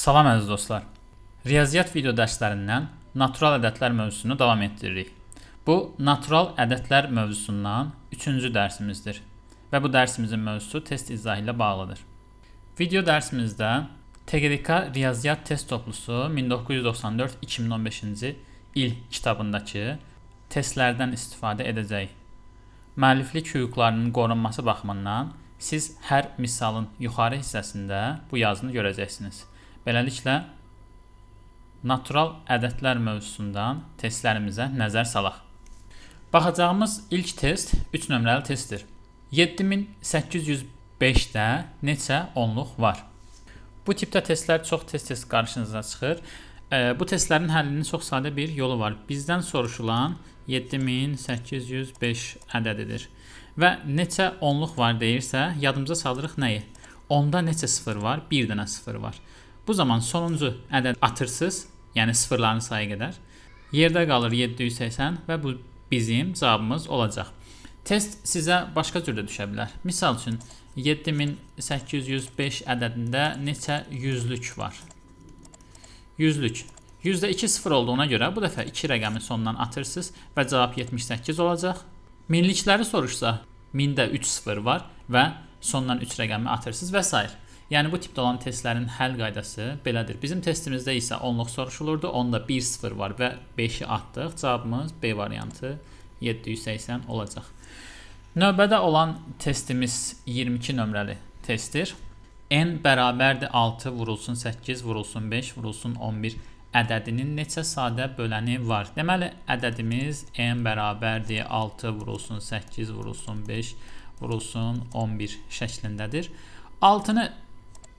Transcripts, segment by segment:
Salam əziz dostlar. Riyaziyyat video dərslərindən natural ədədlər mövzusunu davam etdiririk. Bu natural ədədlər mövzusundan 3-cü dərsimizdir və bu dərsimizin mövzusu test izahı ilə bağlıdır. Video dərsimizdə TGRK Riyaziyyat test toplusu 1994-2015-ci il kitabındakı testlərdən istifadə edəcəyik. Müəlliflik hüquqlarının qorunması baxımından siz hər misalın yuxarı hissəsində bu yazını görəcəksiniz. Beləliklə, natural ədədlər mövzusundan testlərimizə nəzər salaq. Baxacağımız ilk test 3 nömrəli testdir. 7805-də neçə onluq var? Bu tipdə testlər çox tez-tez qarşınıza çıxır. Bu testlərin həllinin çox sadə bir yolu var. Bizdən soruşulan 7805 ədədidir. Və neçə onluq var deyirsə, yadımıza salırıq nəyi? Onda neçə sıfır var? Bir dənə sıfır var. Bu zaman sonuncu ədəd atırsınız, yəni sıfırların sayı qədər. Yerdə qalır 780 və bu bizim cavabımız olacaq. Test sizə başqa cür də düşə bilər. Misal üçün 7805 ədədində neçə yüzlük var? Yüzlük. Yüzdə 2 sıfır olduğuna görə bu dəfə 2 rəqəmi sondan atırsınız və cavab 78 olacaq. Minlikləri soruşsa, mində 3 sıfır var və sondan 3 rəqəmi atırsınız və s. Yəni bu tipdə olan testlərin həll qaydası belədir. Bizim testimizdə isə onluq soruşulurdu. Onda 1 sıfır var və 5-i atdıq. Cavabımız B variantı 780 olacaq. Növbədə olan testimiz 22 nömrəli testdir. N bərabərdir 6 vurulsun 8 vurulsun 5 vurulsun 11 ədədinin neçə sadə böləni var? Deməli, ədədimiz n bərabərdir 6 vurulsun 8 vurulsun 5 vurulsun 11 şəklindədir. 6-nı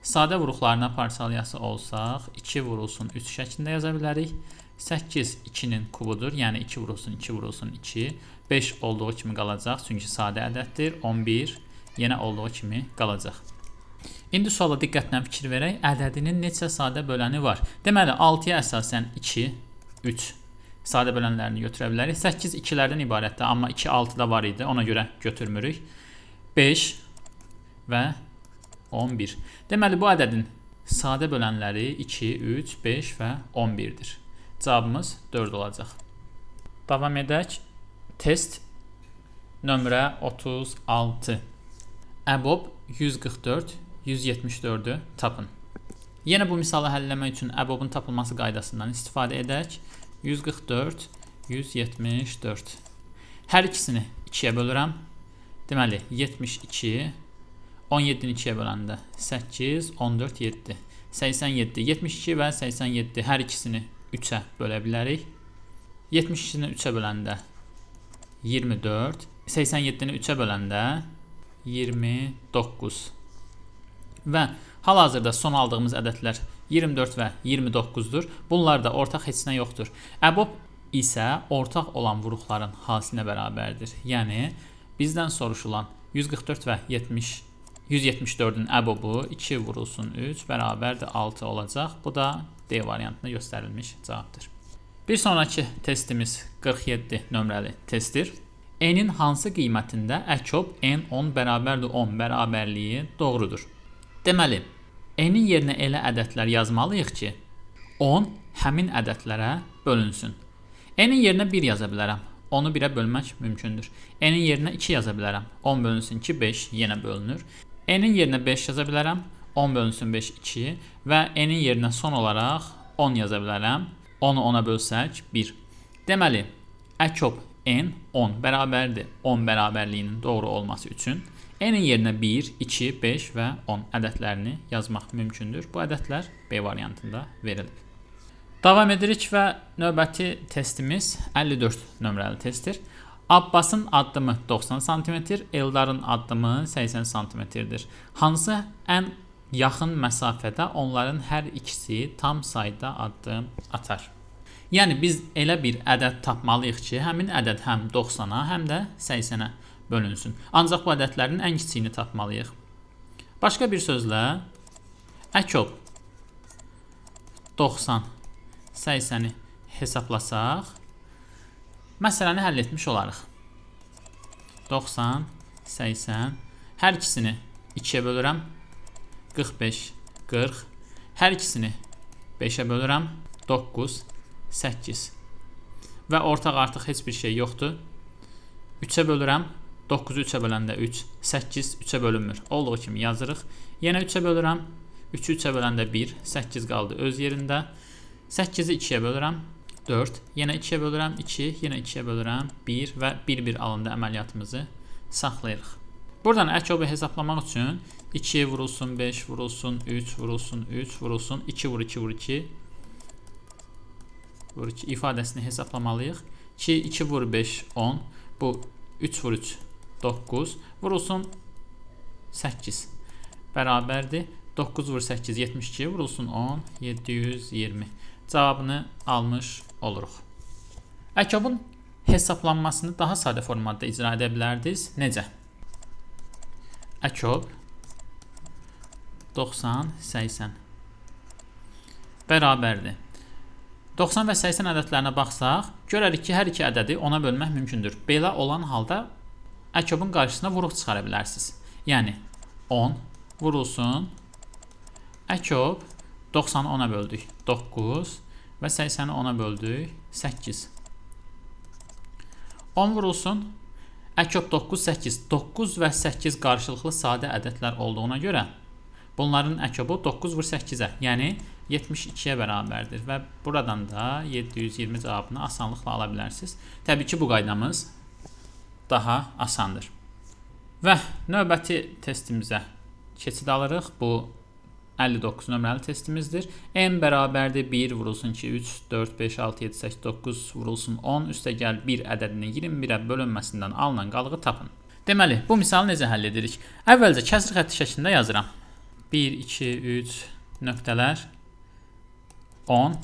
sadə vuruqlarına parçalayası olsaq, 2 vurulsun 3 şəklində yaza bilərik. 8 2-nin kubudur, yəni 2 vurulsun 2 vurulsun 2. 5 olduğu kimi qalacaq, çünki sadə ədəddir. 11 yenə olduğu kimi qalacaq. İndi suala diqqətlə fikir verək. Ədədinin neçə sadə böləni var? Deməli, 6-ya əsasən 2, 3 sadə bölənlərini götürə bilərik. 8 2-lərdən ibarətdir, amma 2 6-da var idi, ona görə götürmürük. 5 və 11. Deməli, bu ədədin sadə bölənləri 2, 3, 5 və 11-dir. Cavabımız 4 olacaq. Davam edək. Test nömrə 36. Əbob 144, 174-ü tapın. Yenə bu misalı həll eləmək üçün əbobun tapılması qaydasından istifadə edək. 144, 174. Hər ikisini 2-yə bölürəm. Deməli, 72, 17-ni 2-yə böləndə 8, 14, 7. 87, 72 və 87 hər ikisini 3-ə bölə bilərik. 72-ni 3-ə böləndə 24, 87-ni 3-ə böləndə 29. Və hal-hazırda son aldığımız ədədlər 24 və 29-dur. Bunlarda ortaq heç nə yoxdur. Əbob isə ortaq olan vuruqların hasilinə bərabərdir. Yəni bizdən soruşulan 144 və 174-ün əbobu 2 vurulsun 3 bərabərdir 6 olacaq. Bu da D variantında göstərilmiş cavabdır. Bir sonraki testimiz 47 nömrəli testdir. N-in hansı qiymətində əkob N 10 bərabərdir 10 bərabərliyi doğrudur? Deməli, N-in yerinə elə ədədlər yazmalıyıq ki, 10 həmin ədədlərə bölünsün. N-in yerinə 1 yaza bilərəm. 10-u 1-ə bölmək mümkündür. N-in yerinə 2 yaza bilərəm. 10 bölünsün 2, 5 yenə bölünür. N-in yerinə 5 yaza bilərəm. 10 bölünsün 5, 2 və N-in yerinə son olaraq 10 yaza bilərəm. 10-u 10-a bölsək 1. Deməli, əkob N 10 bərabərdir 10 bərabərliyinin doğru olması üçün N-in yerinə 1, 2, 5 və 10 ədədlərini yazmaq mümkündür. Bu ədədlər B variantında verilib. Davam edirik və növbəti testimiz 54 nömrəli testdir. Abbasın addımı 90 sm, Eldarın addımı 80 sm-dir. Hansı ən yaxın məsafədə onların hər ikisi tam sayda addım atar? Yəni biz elə bir ədəd tapmalıyıq ki, həmin ədəd həm 90-a, həm də 80-ə bölünsün. Ancaq bu ədədlərin ən kiçiyini tapmalıyıq. Başqa bir sözlə, əkob 90, 80-i hesablasaq, məsələni həll etmiş olarıq. 90, 80, hər ikisini 2-yə bölürəm. 45, 40. Hər ikisini 5-ə bölürəm. 9, 8. Və ortaq artıq heç bir şey yoxdur. 3-ə bölürəm. 9-u 3-ə böləndə 3, 8 3-ə bölünmür. Olduğu kimi yazırıq. Yenə 3-ə bölürəm. 3-ü 3-ə böləndə 1, 8 qaldı öz yerində. 8-i 2-yə bölürəm. 4, yenə 2-yə bölürəm. 2, yenə 2-yə bölürəm. 1 və 1-1 alındı əməliyyatımızı saxlayırıq. Buradan əkobu hesablamaq üçün 2 vurulsun 5 vurulsun 3 vurulsun 3 vurulsun 2 vur 2 vur 2 vur 2 ifadəsini hesaplamalıyıq. 2, 2 vur 5 10, bu 3 vur 3 9 vurulsun 8 bərabərdir. 9 vur 8 72 vurulsun 10 720 cavabını almış oluruq. Əkobun hesablanmasını daha sadə formada icra edə bilərdiniz. Necə? Əkob 90 80 bərabərdir. 90 və 80 ədədlərinə baxsaq, görərik ki, hər iki ədədi 10-a bölmək mümkündür. Belə olan halda əkobun qarşısına vuruq çıxara bilərsiniz. Yəni 10 vurulsun əkob 90-ı 10-a böldük 9 və 80-i 10-a böldük 8. 10 vurulsun əkob 9, 8. 9 və 8 qarşılıqlı sadə ədədlər olduğuna görə bunların əkobu 9 vur 8-ə, yəni 72-yə bərabərdir və buradan da 720 cavabını asanlıqla ala bilərsiniz. Təbii ki, bu qaydamız daha asandır. Və növbəti testimizə keçid alırıq. Bu 59 nömrəli testimizdir. M bərabərdir 1 vurulsun 2, 3, 4, 5, 6, 7, 8, 9 vurulsun 10 üstə gəl 1 ədədinin 21-ə bölünməsindən alınan qalığı tapın. Deməli, bu misalı necə həll edirik? Əvvəlcə kəsr xətti şəklində yazıram. 1, 2, 3 nöqtələr 10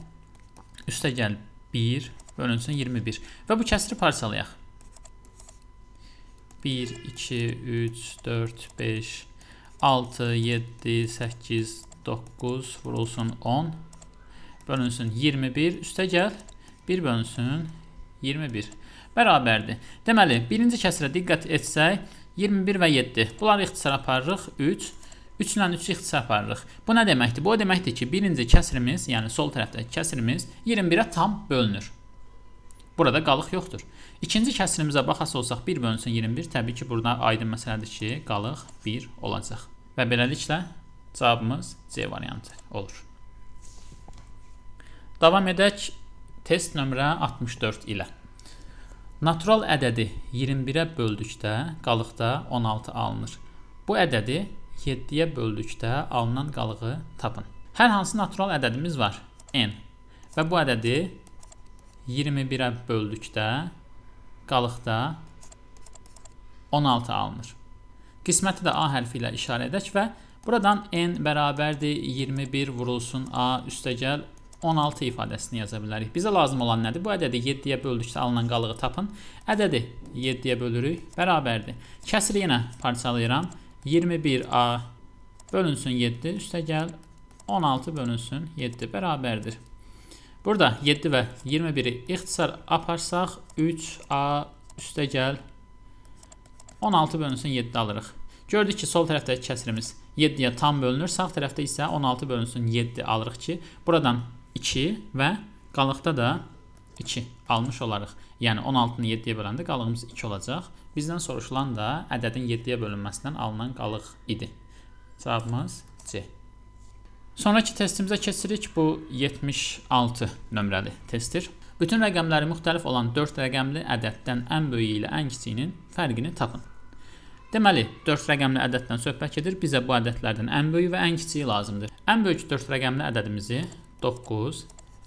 üstə gəl 1 bölünsün 21 və bu kəsri parçalayaq. 1, 2, 3, 4, 5, 6, 7, 8, 9 vurulsun 10 bölünsün 21 üstə gəl 1 bölünsün 21 bərabərdir. Deməli, birinci kəsrə diqqət etsək 21 və 7 bunları ixtisar aparırıq 3. 3 ilə 3 ixtisar aparırıq. Bu nə deməkdir? Bu o deməkdir ki, birinci kəsirimiz, yəni sol tərəfdəki kəsirimiz 21-ə tam bölünür. Burada qalıq yoxdur. İkinci kəsirimizə baxası olsaq 1 bölünsün 21, təbii ki, burada aydın məsələdir ki, qalıq 1 olacaq. Və beləliklə cavabımız C variantı olur. Davam edək test nömrə 64 ilə. Natural ədədi 21-ə böldükdə qalıqda 16 alınır. Bu ədədi 7-yə böldükdə alınan qalığı tapın. Hər hansı natural ədədimiz var, n. Və bu ədədi 21-ə böldükdə qalıqda 16 alınır. Qisməti də A hərfi ilə işarə edək və buradan n bərabərdir 21 vurulsun A üstə gəl 16 ifadəsini yaza bilərik. Bizə lazım olan nədir? Bu ədədi 7-yə böldükdə alınan qalığı tapın. Ədədi 7-yə bölürük, bərabərdir. Kəsiri yenə parçalayıram. 21A bölünsün 7, üstə gəl 16 bölünsün 7 bərabərdir. Burada 7 və 21-i ixtisar aparsaq 3A üstə gəl 16 bölünsün 7 alırıq. Gördük ki, sol tərəfdəki kəsirimiz 7-yə tam bölünür, sağ tərəfdə isə 16 bölünsün 7 alırıq ki, buradan 2 və qalıqda da 2 almış olarıq. Yəni 16-nı 7-yə böləndə qalığımız 2 olacaq. Bizdən soruşulan da ədədin 7-yə bölünməsindən alınan qalıq idi. Cavabımız C. Sonraki testimizə keçirik. Bu 76 nömrəli testdir. Bütün rəqəmləri müxtəlif olan 4 rəqəmli ədəddən ən böyüyü ilə ən kiçiyinin fərqini tapın. Deməli, 4 rəqəmli ədəddən söhbət gedir. Bizə bu ədədlərdən ən böyüyü və ən kiçiyi lazımdır. Ən böyük 4 rəqəmli ədədimizi 9,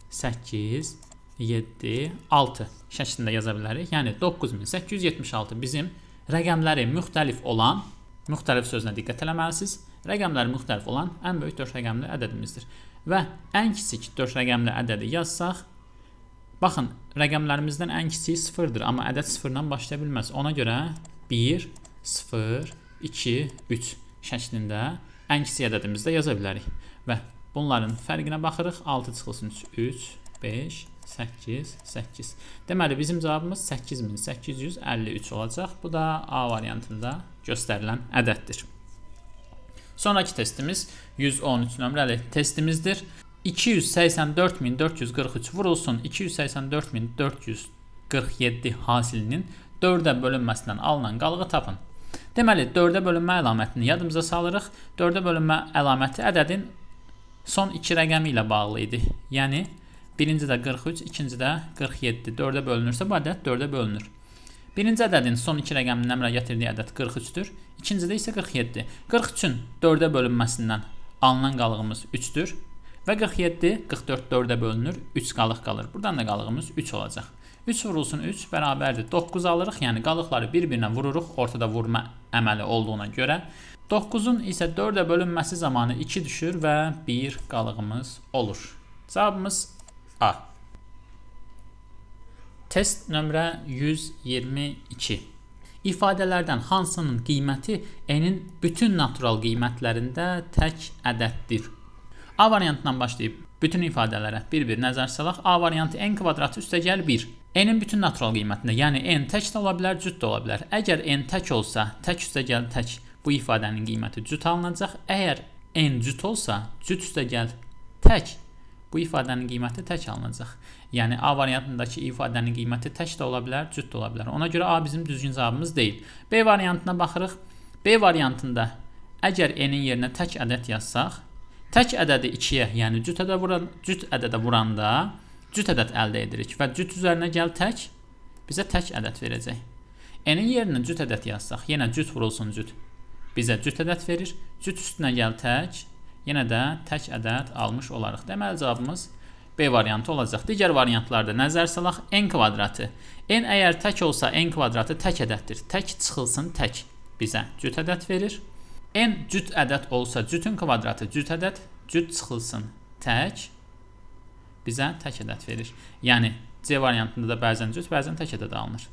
8, 7, 6 şəklində yaza bilərik. Yəni 9876 bizim rəqəmləri müxtəlif olan, müxtəlif sözünə diqqət eləməlisiniz. Rəqəmləri müxtəlif olan ən böyük 4 rəqəmli ədədimizdir. Və ən kiçik 4 rəqəmli ədədi yazsaq, baxın, rəqəmlərimizdən ən kiçiyi 0-dır, amma ədəd 0-dan başlaya bilməz. Ona görə 1, 0, 2, 3 şəklində ən kiçik ədədimizi də yaza bilərik. Və bunların fərqinə baxırıq. 6 çıxılsın 3, 3, 5, 8, 8. Deməli, bizim cavabımız 8853 olacaq. Bu da A variantında göstərilən ədəddir. Sonraki testimiz 113 nömrəli testimizdir. 284.443 vurulsun 284.447 hasilinin 4-ə bölünməsindən alınan qalığı tapın. Deməli, 4-ə bölünmə əlamətini yadımıza salırıq. 4-ə bölünmə əlaməti ədədin son iki rəqəmi ilə bağlı idi. Yəni, birinci də 43, ikinci də 47. 4-ə bölünürsə, bu ədəd 4-ə bölünür. Birinci ədədin son iki rəqəminin əmrə gətirdiyi ədəd 43-dür. İkincidə isə 47. 43-ün 4-ə bölünməsindən alınan qalığımız 3-dür. Və 47, 44 4-ə bölünür, 3 qalıq qalır. Buradan da qalığımız 3 olacaq. 3 vurulsun 3 bərabərdir 9 alırıq. Yəni qalıqları bir-birinə vururuq ortada vurma əməli olduğuna görə. 9-un isə 4-ə bölünməsi zamanı 2 düşür və 1 qalığımız olur. Cavabımız A. Test nömrə 122. İfadələrdən hansının qiyməti n-in bütün natural qiymətlərində tək ədəddir? A variantından başlayıb bütün ifadələrə bir-bir nəzər salaq. A variantı n kvadratı üstəgəl 1. N-in bütün natural qiymətində, yəni n tək də ola bilər, cüt də ola bilər. Əgər n tək olsa, tək üstəgəl tək bu ifadənin qiyməti cüt alınacaq. Əgər n cüt olsa, cüt üstəgəl tək bu ifadənin qiyməti tək alınacaq. Yəni A variantındakı ifadənin qiyməti tək də ola bilər, cüt də ola bilər. Ona görə A bizim düzgün cavabımız deyil. B variantına baxırıq. B variantında əgər n-in yerinə tək ədəd yazsaq, tək ədədi 2-yə, yəni cüt ədədə vuranda cüt ədəd əldə edirik və cüt üzərinə gəl tək bizə tək ədəd verəcək. N-in yerinə cüt ədəd yazsaq, yenə cüt vurulsun cüt bizə cüt ədəd verir. Cüt üstünə gəl tək, yenə də tək ədəd almış olarıq. Deməli, cavabımız B variantı olacaq. Digər variantlarda nəzər salaq. N kvadratı. N əgər tək olsa, n kvadratı tək ədəddir. Tək çıxılsın tək bizə cüt ədəd verir. N cüt ədəd olsa, cütün kvadratı cüt ədəd, cüt çıxılsın tək bizə tək ədəd verir. Yəni, C variantında da bəzən cüt, bəzən tək ədəd alınır.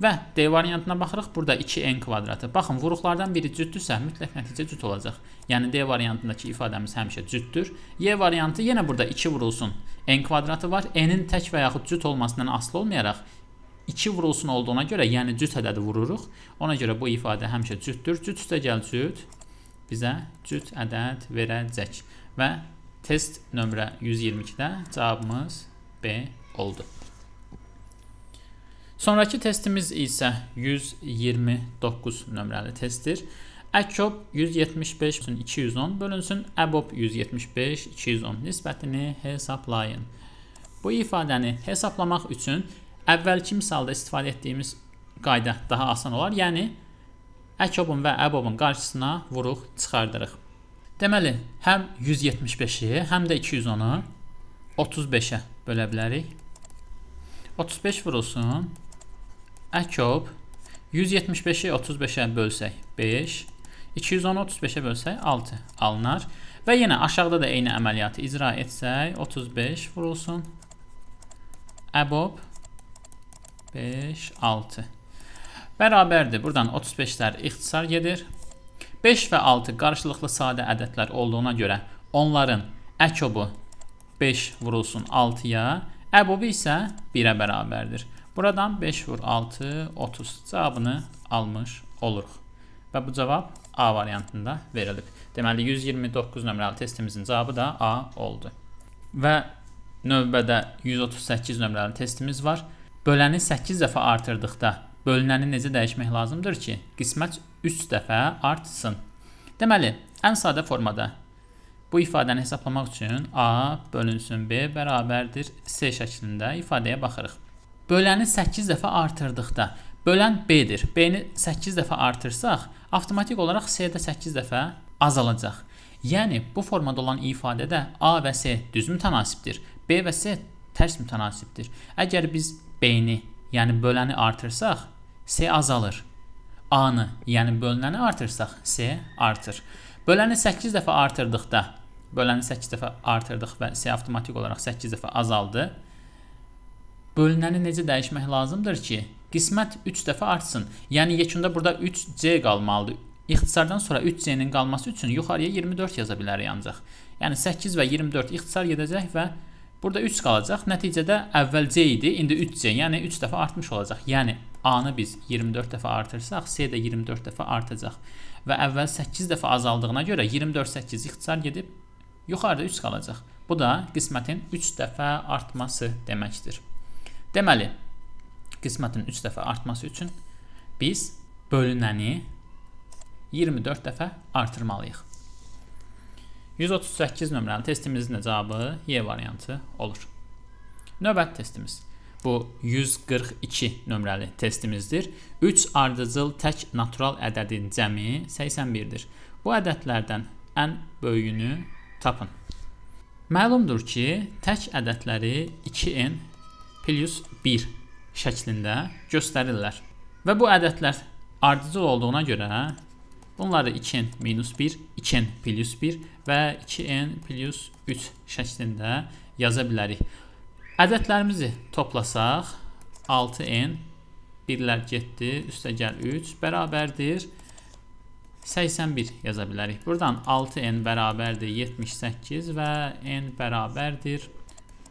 Və D variantına baxırıq. Burada 2n kvadratı. Baxın, vuruqlardan biri cütdürsə, mütləq nəticə cüt olacaq. Yəni, D variantındakı ifadəmiz həmişə cütdür. Y variantı yenə burada 2 vurulsun. N kvadratı var. N-in tək və yaxud cüt olmasından asılı olmayaraq 2 vurulsun olduğuna görə, yəni cüt ədədi vururuq. Ona görə bu ifadə həmişə cütdür. Cüt üstəgəl cüt bizə cüt ədəd verəcək. Və test nömrə 122-də cavabımız B oldu. Sonraki testimiz isə 129 nömrəli testdir. Əkob 175 210 bölünsün Əbob 175 210 nisbətini hesablayın. Bu ifadəni hesablamaq üçün əvvəlki misalda istifadə etdiyimiz qayda daha asan olar. Yəni Əkobun və Əbobun qarşısına vuruq çıxardırıq. Deməli, həm 175-i, həm də 210-u 35-ə bölə bilərik. 35 vurulsun. Əkob 175-i 35-ə bölsək 5, 210-u 35-ə bölsək 6 alınar. Və yenə aşağıda da eyni əməliyyatı icra etsək 35 vurulsun. Əbob 5, 6. Bərabərdir. Buradan 35-lər ixtisar gedir. 5 və 6 qarşılıqlı sadə ədədlər olduğuna görə onların əkobu 5 vurulsun 6-ya, əbobu isə 1-ə bərabərdir. Buradan 5 vur 6, 30 cavabını almış oluruq. Və bu cavab A variantında verilib. Deməli, 129 nömrəli testimizin cavabı da A oldu. Və növbədə 138 nömrəli testimiz var. Böləni 8 dəfə artırdıqda bölünəni necə dəyişmək lazımdır ki, qismət 3 dəfə artsın. Deməli, ən sadə formada bu ifadəni hesaplamaq üçün A bölünsün B bərabərdir C şəklində ifadəyə baxırıq. Böləni 8 dəfə artırdıqda, bölən B-dir. B-ni 8 dəfə artırsaq, avtomatik olaraq C-də 8 dəfə azalacaq. Yəni, bu formada olan ifadədə A və C düz mütənasibdir, B və C tərs mütənasibdir. Əgər biz B-ni, yəni böləni artırsaq, C azalır. A-nı, yəni bölünəni artırsaq, C artır. Böləni 8 dəfə artırdıqda, böləni 8 dəfə artırdıq və C avtomatik olaraq 8 dəfə azaldı. Bölünəni necə dəyişmək lazımdır ki, qismət 3 dəfə artsın. Yəni, yekunda burada 3C qalmalıdır. İxtisardan sonra 3C-nin qalması üçün yuxarıya 24 yaza bilərik ancaq. Yəni, 8 və 24 ixtisar gedəcək və burada 3 qalacaq. Nəticədə əvvəl C idi, indi 3C, yəni 3 dəfə artmış olacaq. Yəni, A-nı biz 24 dəfə artırsaq, C də 24 dəfə artacaq. Və əvvəl 8 dəfə azaldığına görə 24, 8 ixtisar gedib Yuxarıda 3 qalacaq. Bu da qismətin 3 dəfə artması deməkdir. Deməli, qismətin 3 dəfə artması üçün biz bölünəni 24 dəfə artırmalıyıq. 138 nömrəli testimizin də cavabı Y variantı olur. Növbəti testimiz. Bu 142 nömrəli testimizdir. 3 ardıcıl tək natural ədədin cəmi 81-dir. Bu ədədlərdən ən böyüyünü tapın. Məlumdur ki, tək ədədləri 2n plus 1 şəklində göstərirlər. Və bu ədədlər ardıcıl olduğuna görə bunları 2n minus 1, 2n plus 1 və 2n plus 3 şəklində yaza bilərik. Ədədlərimizi toplasaq 6n, birlər getdi, üstəgəl 3 bərabərdir 81 yaza bilərik. Buradan 6n bərabərdir 78 və n bərabərdir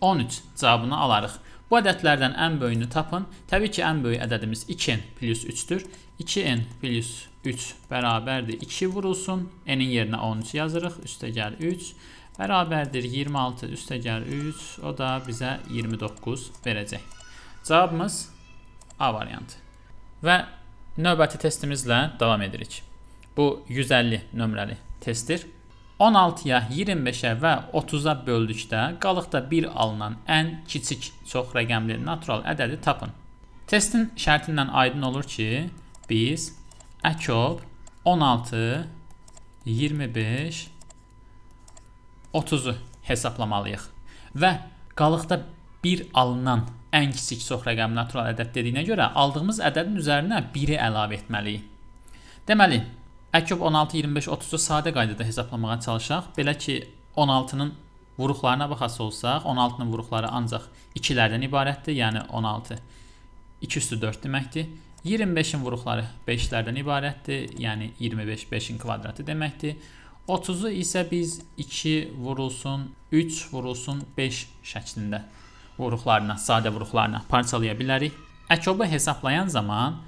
13 cavabını alarıq. Bu ədədlərdən ən böyüyünü tapın. Təbii ki, ən böyük ədədimiz 2n plus 3-dür. 2n plus 3 bərabərdir 2 vurulsun. N-in yerinə 13 yazırıq. Üstəgəl 3 bərabərdir 26 üstəgəl 3. O da bizə 29 verəcək. Cavabımız A variantı. Və növbəti testimizlə davam edirik. Bu 150 nömrəli testdir. 16-ya, 25-ə və 30-a böldükdə qalıqda 1 alınan ən kiçik çox rəqəmli natural ədədi tapın. Testin şərtindən aydın olur ki, biz əkob 16, 25, 30-u hesaplamalıyıq. Və qalıqda 1 alınan ən kiçik çox rəqəmli natural ədəd dediyinə görə aldığımız ədədin üzərinə 1-i əlavə etməliyik. Deməli, əkob 16, 25, 30-u sadə qaydada hesablamağa çalışaq. Belə ki, 16-nın vuruqlarına baxası olsaq, 16-nın vuruqları ancaq 2-lərdən ibarətdir. Yəni 16 2 üstü 4 deməkdir. 25-in vuruqları 5-lərdən ibarətdir. Yəni 25 5-in kvadratı deməkdir. 30-u isə biz 2 vurulsun 3 vurulsun 5 şəklində vuruqlarına, sadə vuruqlarına parçalaya bilərik. Əkobu hesaplayan zaman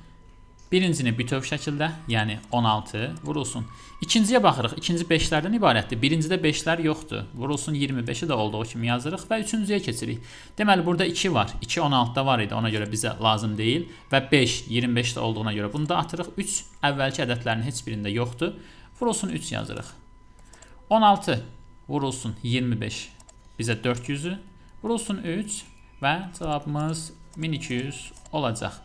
birincini bütöv şəkildə, yəni 16 vurulsun. İkinciyə baxırıq. İkinci 5-lərdən ibarətdir. Birincidə 5-lər yoxdur. Vurulsun 25-i də olduğu kimi yazırıq və üçüncüyə keçirik. Deməli, burada 2 var. 2 16-da var idi, ona görə bizə lazım deyil. Və 5 25-də olduğuna görə bunu da atırıq. 3 əvvəlki ədədlərin heç birində yoxdur. Vurulsun 3 yazırıq. 16 vurulsun 25 bizə 400-ü. Vurulsun 3 və cavabımız 1200 olacaq.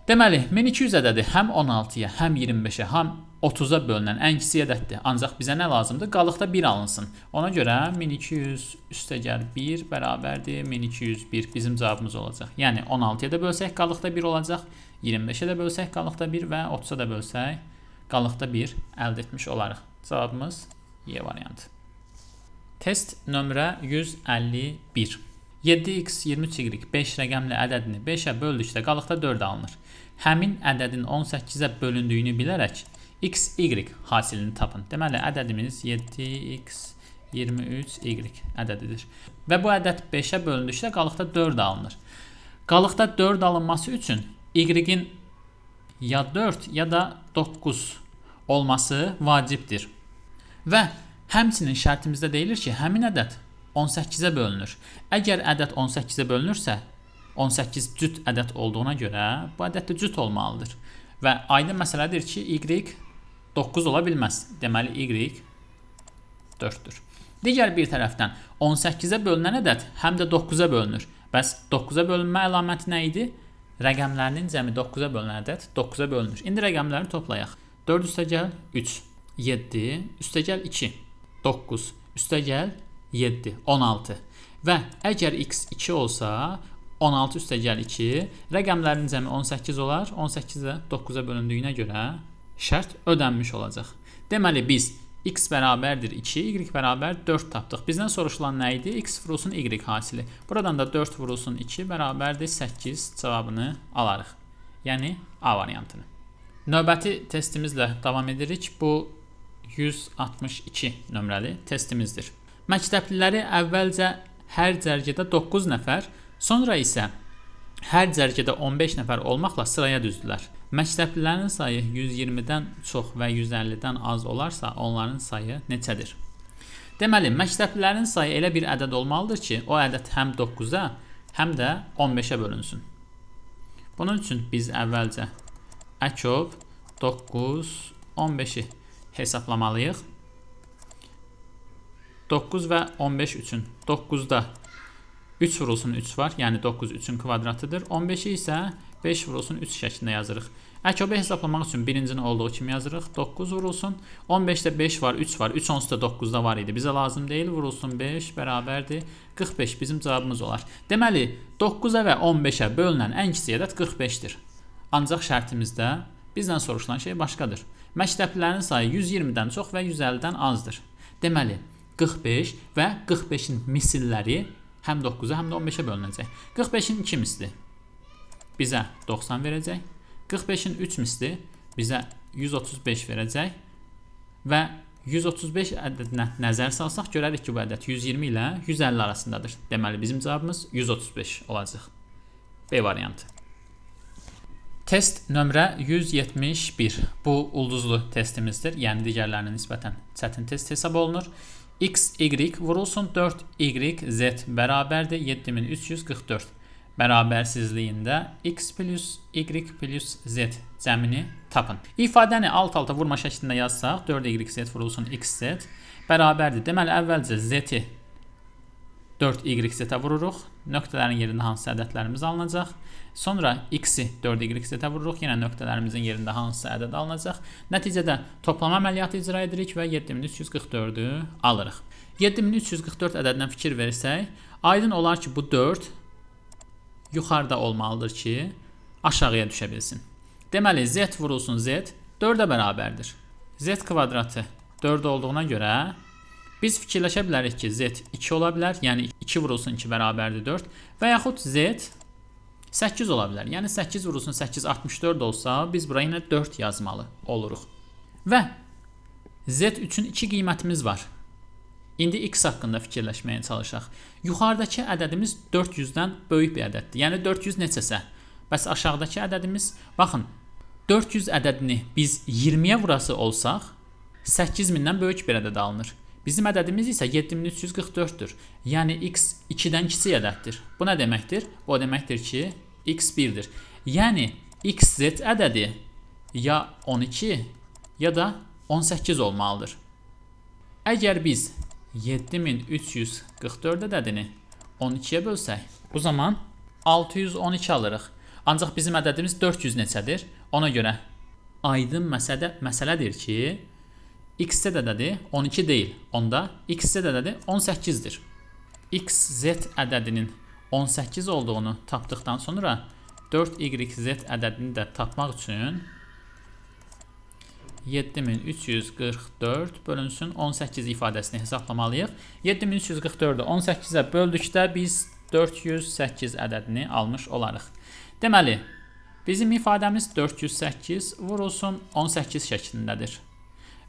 Deməli, 1200 ədədi həm 16-ya, həm 25-ə, həm 30-a bölünən ən kiçik ədəddir. Ancaq bizə nə lazımdır? Qalıqda 1 alınsın. Ona görə 1200 üstəgəl 1 bərabərdir 1201 bizim cavabımız olacaq. Yəni 16-ya da bölsək qalıqda 1 olacaq, 25-ə də bölsək qalıqda 1 və 30-a da bölsək qalıqda 1 əldə etmiş olarıq. Cavabımız Y variantı. Test nömrə 151. 7x 23y 5 rəqəmli ədədini 5-ə böldükdə qalıqda 4 alınır. Həmin ədədin 18-ə bölündüyünü bilərək x, y hasilini tapın. Deməli, ədədimiz 7x 23y ədədidir. Və bu ədəd 5-ə bölündükdə qalıqda 4 alınır. Qalıqda 4 alınması üçün y-in ya 4 ya da 9 olması vacibdir. Və həmçinin şərtimizdə deyilir ki, həmin ədəd 18-ə bölünür. Əgər ədəd 18-ə bölünürsə, 18 cüt ədəd olduğuna görə bu ədəd də cüt olmalıdır. Və aydın məsələdir ki, y 9 ola bilməz. Deməli, y 4-dür. Digər bir tərəfdən 18-ə bölünən ədəd həm də 9-a bölünür. Bəs 9-a bölünmə əlaməti nə idi? Rəqəmlərinin cəmi 9-a bölünən ədəd 9-a bölünür. İndi rəqəmləri toplayaq. 4 üstəgəl 3, 7 üstəgəl 2, 9 üstəgəl 7, 16. Və əgər x 2 olsa, 16 üstəgəl 2, rəqəmlərin cəmi 18 olar. 18 də 9-a bölündüyünə görə şərt ödənmiş olacaq. Deməli, biz x bərabərdir 2, y bərabər 4 tapdıq. Bizdən soruşulan nə idi? X vurulsun y hasili. Buradan da 4 vurulsun 2 bərabərdir 8 cavabını alarıq. Yəni A variantını. Növbəti testimizlə davam edirik. Bu 162 nömrəli testimizdir. Məktəbliləri əvvəlcə hər cərgədə 9 nəfər, sonra isə hər cərgədə 15 nəfər olmaqla sıraya düzdülər. Məktəblilərin sayı 120-dən çox və 150-dən az olarsa, onların sayı neçədir? Deməli, məktəblilərin sayı elə bir ədəd olmalıdır ki, o ədəd həm 9-a, həm də 15-ə bölünsün. Bunun üçün biz əvvəlcə ƏKOB 9, 15-i hesaplamalıyıq. 9 və 15 üçün 9-da 3 vurulsun 3 var, yəni 9 3-ün kvadratıdır. 15-i isə 5 vurulsun 3 şəklində yazırıq. ƏKOB hesaplamaq üçün birincini olduğu kimi yazırıq. 9 vurulsun. 15-də 5 var, 3 var. 3 onsuz da 9-da var idi. Bizə lazım deyil. Vurulsun 5 bərabərdir. 45 bizim cavabımız olar. Deməli, 9-a və 15-ə bölünən ən kiçik ədəd 45-dir. Ancaq şərtimizdə bizdən soruşulan şey başqadır. Məktəblilərin sayı 120-dən çox və 150-dən azdır. Deməli, 45 və 45-in misilləri həm 9-a, həm də 15-ə bölünəcək. 45-in 2 misli bizə 90 verəcək. 45-in 3 misli bizə 135 verəcək və 135 ədədinə nəzər salsaq görərik ki, bu ədəd 120 ilə 150 arasındadır. Deməli, bizim cavabımız 135 olacaq. B variantı. Test nömrə 171. Bu ulduzlu testimizdir. Yəni digərlərinə nisbətən çətin test hesab olunur. X, Y vurulsun 4, Y, Z bərabərdir 7344. Bərabərsizliyində X plus Y plus Z cəmini tapın. İfadəni alt-alta vurma şəklində yazsaq 4YZ vurulsun XZ bərabərdir. Deməli, əvvəlcə Z-i 4YZ-ə vururuq. Nöqtələrin yerində hansısa ədədlərimiz alınacaq. Sonra X-i 4YZ-ə vururuq. Yenə nöqtələrimizin yerində hansısa ədəd alınacaq. Nəticədə toplama əməliyyatı icra edirik və 7344-ü alırıq. 7344 ədədindən fikir versək, aydın olar ki, bu 4 yuxarıda olmalıdır ki, aşağıya düşə bilsin. Deməli, Z vurulsun Z 4-ə bərabərdir. Z kvadratı 4 olduğuna görə biz fikirləşə bilərik ki, Z 2 ola bilər, yəni 2 vurulsun 2 bərabərdir 4 və yaxud Z 8 ola bilər. Yəni 8 vurulsun 8 64 olsa, biz bura yenə 4 yazmalı oluruq. Və Z üçün 2 qiymətimiz var. İndi X haqqında fikirləşməyə çalışaq. Yuxarıdakı ədədimiz 400-dən böyük bir ədəddir. Yəni 400 neçəsə. Bəs aşağıdakı ədədimiz, baxın, 400 ədədini biz 20-yə vurası olsaq, 8000-dən böyük bir ədəd alınır. Bizim ədədimiz isə 7344-dür. Yəni X 2-dən kiçik ədəddir. Bu nə deməkdir? Bu o deməkdir ki, X 1-dir. Yəni XZ ədədi ya 12 ya da 18 olmalıdır. Əgər biz 7344 ədədini 12-yə bölsək, bu zaman 612 alırıq. Ancaq bizim ədədimiz 400 neçədir? Ona görə aydın məsələdir ki, XZ ədədi 12 deyil. Onda XZ ədədi 18-dir. XZ ədədinin 18 olduğunu tapdıqdan sonra 4YZ ədədini də tapmaq üçün 7344 bölünsün 18 ifadəsini hesaplamalıyıq. 7344-ü 18-ə böldükdə biz 408 ədədini almış olarıq. Deməli, bizim ifadəmiz 408 vurulsun 18 şəklindədir.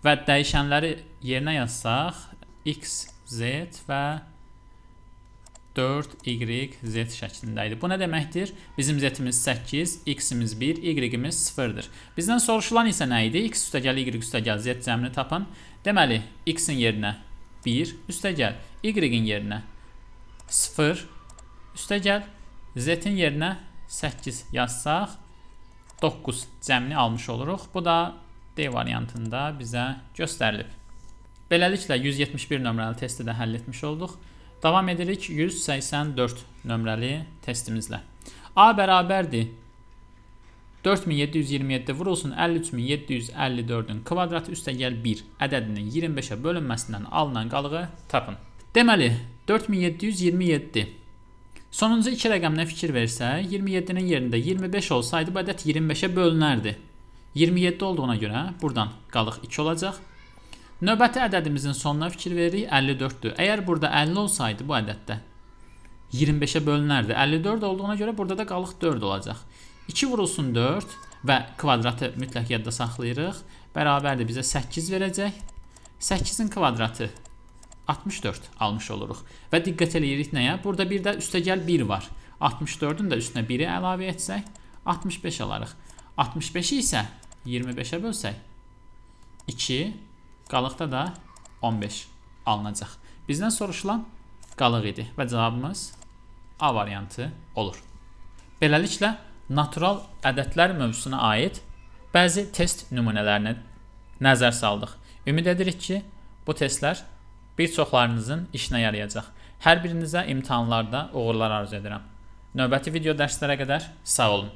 Və dəyişənləri yerinə yazsaq, X, Z və 4, Y, Z şəklində idi. Bu nə deməkdir? Bizim Z-imiz 8, X-imiz 1, Y-imiz 0-dır. Bizdən soruşulan isə nə idi? X üstəgəl, Y üstəgəl, Z cəmini tapın. Deməli, X-in yerinə 1 üstəgəl, Y-in yerinə 0 üstəgəl, Z-in yerinə 8 yazsaq, 9 cəmini almış oluruq. Bu da D variantında bizə göstərilib. Beləliklə 171 nömrəli testi də həll etmiş olduq. Davam edirik 184 nömrəli testimizlə. A bərabərdir 4727 vurulsun 53754-ün kvadratı üstəgəl 1 ədədinin 25-ə bölünməsindən alınan qalığı tapın. Deməli 4727. Sonuncu iki rəqəminə fikir versək, 27-nin yerində 25 olsaydı bu ədəd 25-ə bölünərdi. 27 olduğuna görə buradan qalıq 2 olacaq. Növbəti ədədimizin sonuna fikir veririk, 54-dür. Əgər burada 50 olsaydı bu ədəddə 25-ə bölünərdi. 54 olduğuna görə burada da qalıq 4 olacaq. 2 vurulsun 4 və kvadratı mütləq yadda saxlayırıq. Bərabərdir bizə 8 verəcək. 8-in kvadratı 64 almış oluruq. Və diqqət eləyirik nəyə? Burada bir də üstəgəl 1 var. 64-ün də üstünə 1-i əlavə etsək 65 alarıq. 65-i isə 25-ə bölsək 2, qalıqda da 15 alınacaq. Bizdən soruşulan qalıq idi və cavabımız A variantı olur. Beləliklə, natural ədədlər mövzusuna aid bəzi test nümunələrinə nəzər saldıq. Ümid edirik ki, bu testlər bir çoxlarınızın işinə yarayacaq. Hər birinizə imtahanlarda uğurlar arzu edirəm. Növbəti video dərslərə qədər sağ olun.